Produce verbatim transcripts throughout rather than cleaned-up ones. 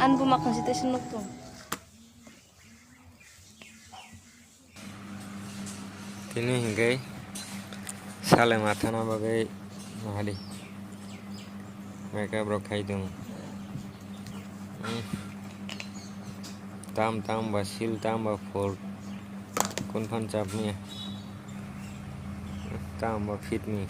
An buma khonsi tei se nuk tong. Tini hingke salai mathana bagwi mahadi makeup rok khai tongo. Hmm. Tam tam ba sil tam ba for kun phan chapni tam ba fitni.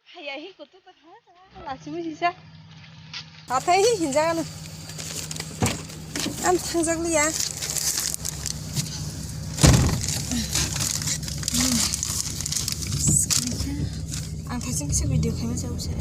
Haya hi kutu ta kha, lachibu sisa. Hathai hi hinjak ano. Ang thangjak liya. Ang thaising kisa video khaima sa usa.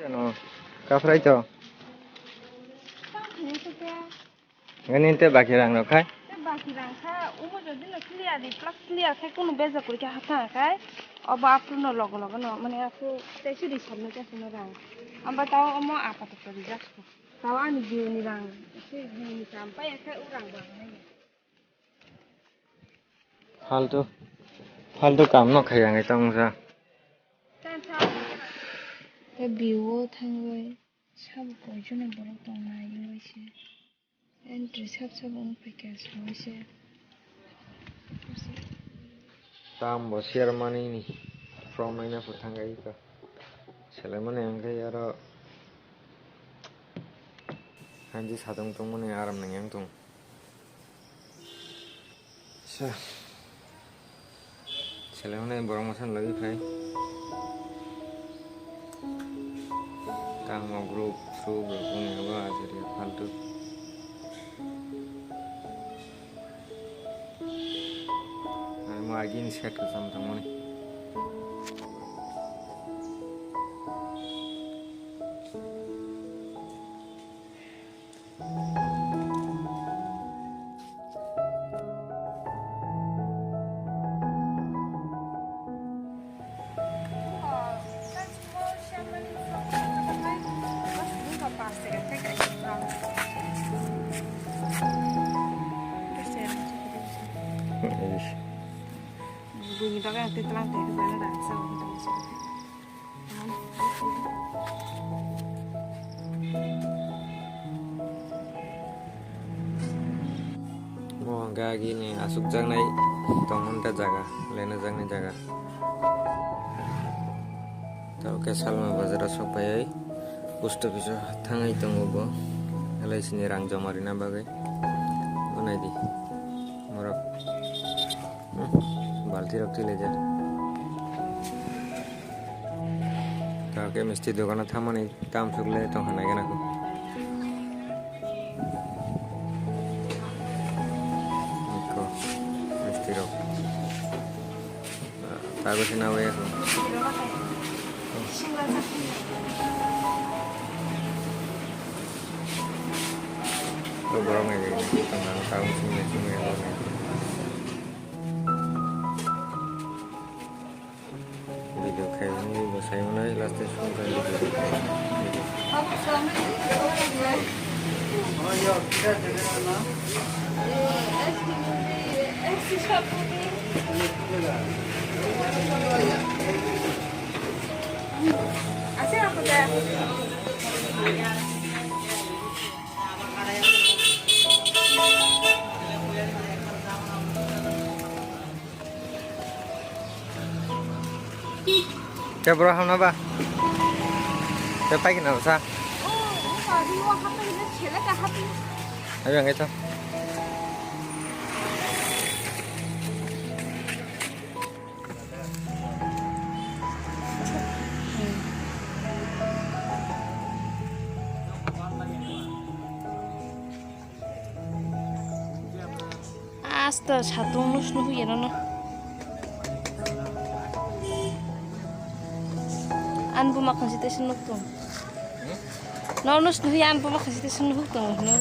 Ano, kaphrai to. Ngani te baki rang rok khai. Te baki rang kha, omo jodi no clear di, plus clear khai kunu beja kuri kha hapha khai, obo after no logo logo no, mane aku te sidi sabno te sino rang. Amba tao omo apa to to rijak. Tao ani biu ni rang, se biu ni kam pa ya khai u rang ba. Faltu, faltu kam no khai ang tong sa. Te biu o thangwi sabo koi jone borok tong nai oi se. Entry sab sab wng phaikha sawi se. Tam bo share money ni from naina pho thangai ka. Selai mani ang khe aro hanji satung tongmani aram nang yang tong. Sa. Seleng nai borok masa lagi phai. Kaham group, group rok wngya bo ajaria faltu. Ani mo agini set ka sam tangmani. Buini bagwi ang tei tlang tei rwmani rang chao. Bo hwnkhe agini aswkjaknai tongmani ta jaga, lenajaknai jaga. Tei khe Salma bazar o sok phaiwi post office o thangwi tongo bo, L I C ni rang joma rwna bagwi. O naidi, borok, hmm, balti rok twi laijak. Tei khe misti dogano thangmani. Tamsok le tong hanai gana ko. Iko, misti rok. Tago se nawi ako. Ko borok nai jai, tong nang tago sing nai sing nai. Video khaimani bo saimanai last song khe video. Te bro hamna ba? Te paikina sa? Ayo ang ito. Asta satung nus nuhu ya nono. An buma khansi tesa nuk tung. No nus nuhu ya an buma khansi tesa nuk tung no.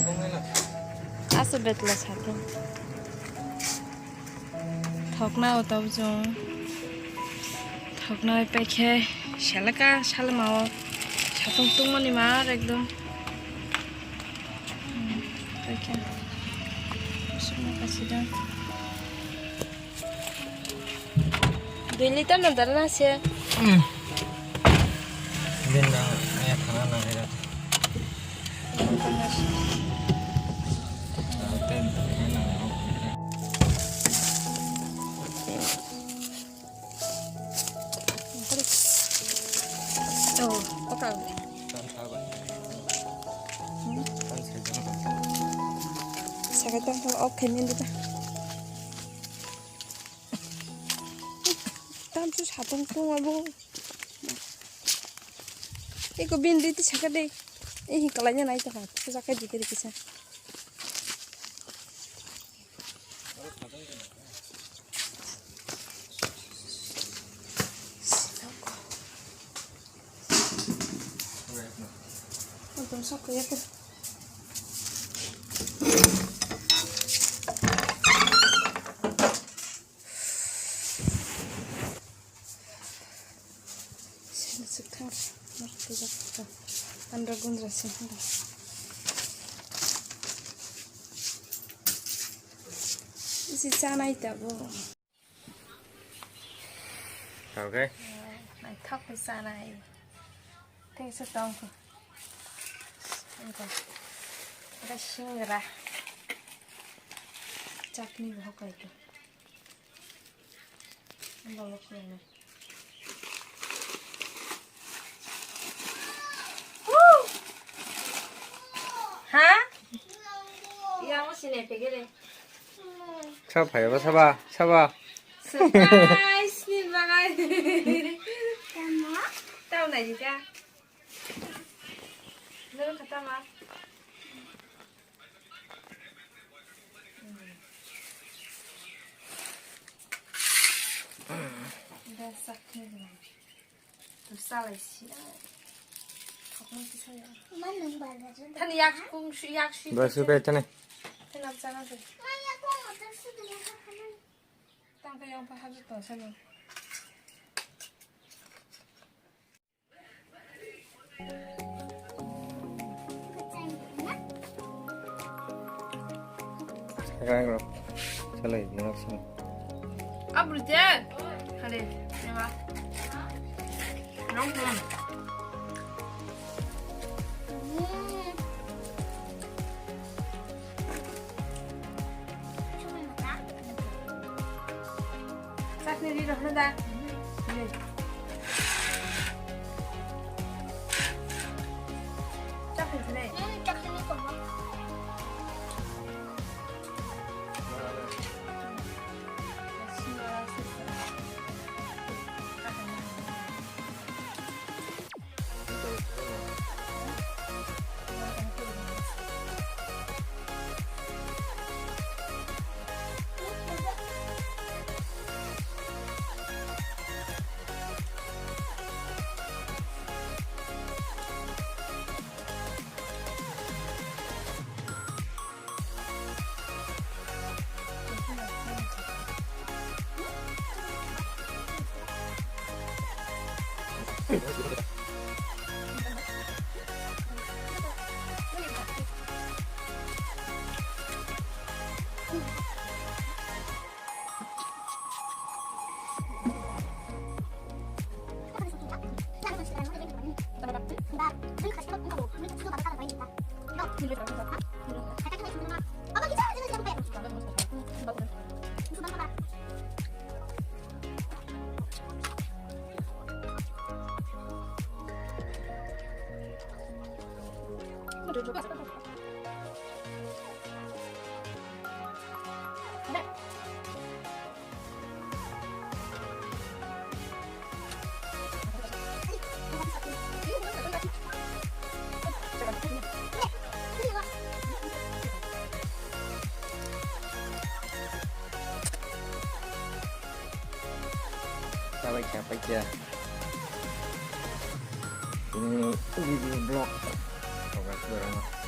Asta betla satung. Thokna o tabuk chwng. Thokna bai paikhe seleka salma o satung tungmani mar ekdom. Hmm, paikhe. Sukma kaisa da. Dui liter no dal na se. Hmm. Din na, ya thana na ira. Oh, oka. Saka tang off khaimani da. Tamsu satung tong abo. Eko bini riti saka de. Eh, kalanya nai to ha. Saka dikir kisa. Untung saka ya to. Sini sekhang, nak tujak ka. Andra gundra sini. Isi chanai ta bo. Okay. Naithok khe chanai. Tei se tong kho. Ongkha. Ongkha singra. Chutney bo hokai kho. Ongkha bo kho. Ha? Yang sini pegere. Saba phai ba saba, saba. Surprise ni bagai. Tamo? Tamo nai dika. Nang kata ma. Dah sakit ni. Salai si. Thokma kisa ya. Thani yak kung si yak si. Ba su kai thani. Thani ap chana de. Tang ka yang pa haju to sani. Rang rok. Salai, murah sini. Abru je. Hale, sewa. Nong pun. Chutney ri rok no da. Chutney ri. Sabai kha paikha. Ini video blog. Oke, sekarang.